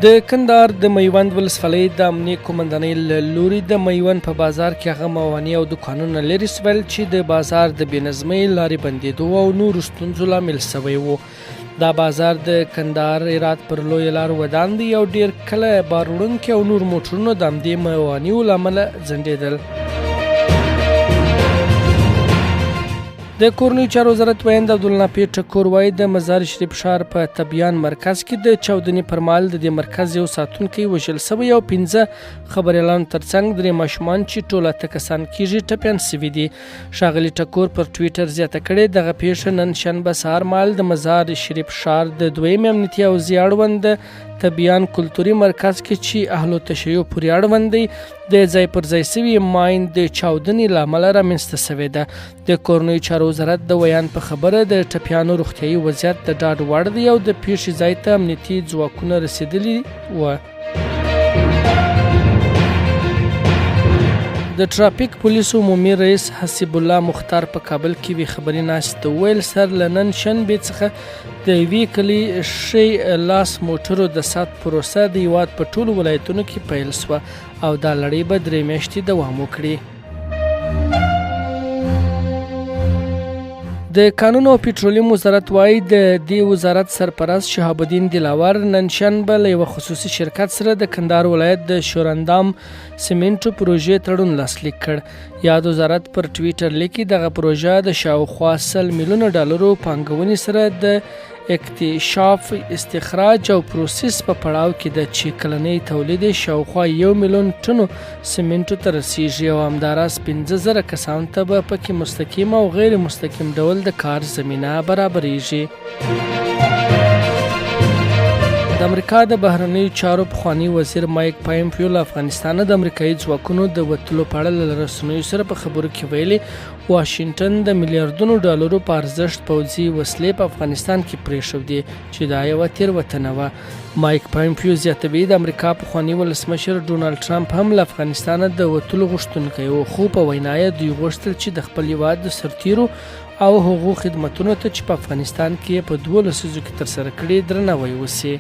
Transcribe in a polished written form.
د کندهار د میوند ولسوالۍ د امنیې قومندانۍ له لوري د میوند په بازار کې هغه موانع او دوکانونه لرې سول چې د بازار د بې نظمۍ، لارې بندېدو او نورو ستونزو لامل سوی وو. دا بازار د کندهار هرات پر لویه لار ودان دی او ډېر کله بار وړونکي او نور موټرونه د همدې موانعو له امله ځنډېدل. د کورنیو چارو وزارت ویاند عبدالنافع ټکور وایي د مزار شریف ښار په تبیان مرکز کې د چاودنې پر مهال د دې مرکز یو ساتونکی وژل شوی او 15 خبریالانو ترڅنګ درې ماشومان چې ټول اته کسان کیږي ټپیان شوي دي. ښاغلي ټکور پر ټویټر زیاته کړې، دغه پیښه نن شنبه سهار مهال د مزار شریف ښار د دویمې امنیتي حوزې اړوند د تبیان کلتوري مرکز کې چې اهل تشیع پورې اړوند دی د ځای پر ځای سوي ماین د چاودنې له امله رامنځته شوې ده. د کورنیو چارو وزارت د ویاند په خبره د ټپیانو روغتیايي وضعیت د ډاډ وړ دی او د پیښې ځای ته امنیتي ځواکونه رسیدلي وه. د ټرافیک پولیسو عمومي رئیس حسیب الله مختار په کابل کې وی خبري ناستې ته وویل، سر له نن شنبې څخه د یوې کلي ښی لاس موټرو د ثبت پروسه د هیواد په ټولو ولایتونو کې پیل شوه او دا لړۍ به درې میاشتې دوام وکړي. د کانونو او پټرولیم وزارت وايي، د دې وزارت سرپرست شهاب الدین دلاور نن شنبه له یوه خصوصي شرکت سره د کندهار ولایت د شورندام سیمنټو پروژې تړون لاسلیک کړ. یاد وزارت پر ټویټر لیکي، دغه پروژه د شاوخوا 100 میلیونه ډالرو پانګونې سره د اکتشاف، استخراج او پروسس په پړاو کې ده چې کلنی تولید یې شاوخوا یو میلیون ټنو سیمنټو ته رسیږي او همداراز 5000 کسانو ته به پکې مستقیم او غیر مستقیم ډول د کار زمینه برابریږي. د امریکا د بهرنیو چارو پخوانی وزیر مایک پایمپیو له افغانستانه د امریکایي ځواکونو د وتلو په اړه له رسنیو سره په خبرو کې ویلي، واشنګټن د میلیاردونو ډالرو په ارزښت پوځي وسلې په افغانستان کې پرېښودې چې دا یوه تېروتنه وه. مایک پایمپیو زیاتوي، د امریکا پخوانی ولسمشر ډونالډ ټرمپ هم له افغانستانه د وتلو غوښتونکی و، خو په وینا یې دوی غوښتل چې د خپل هیواد د سرتیرو او هغو خدمتونو ته چې په افغانستان کې یې په دوو لسیزو کې ترسره کړي درناوی وشي.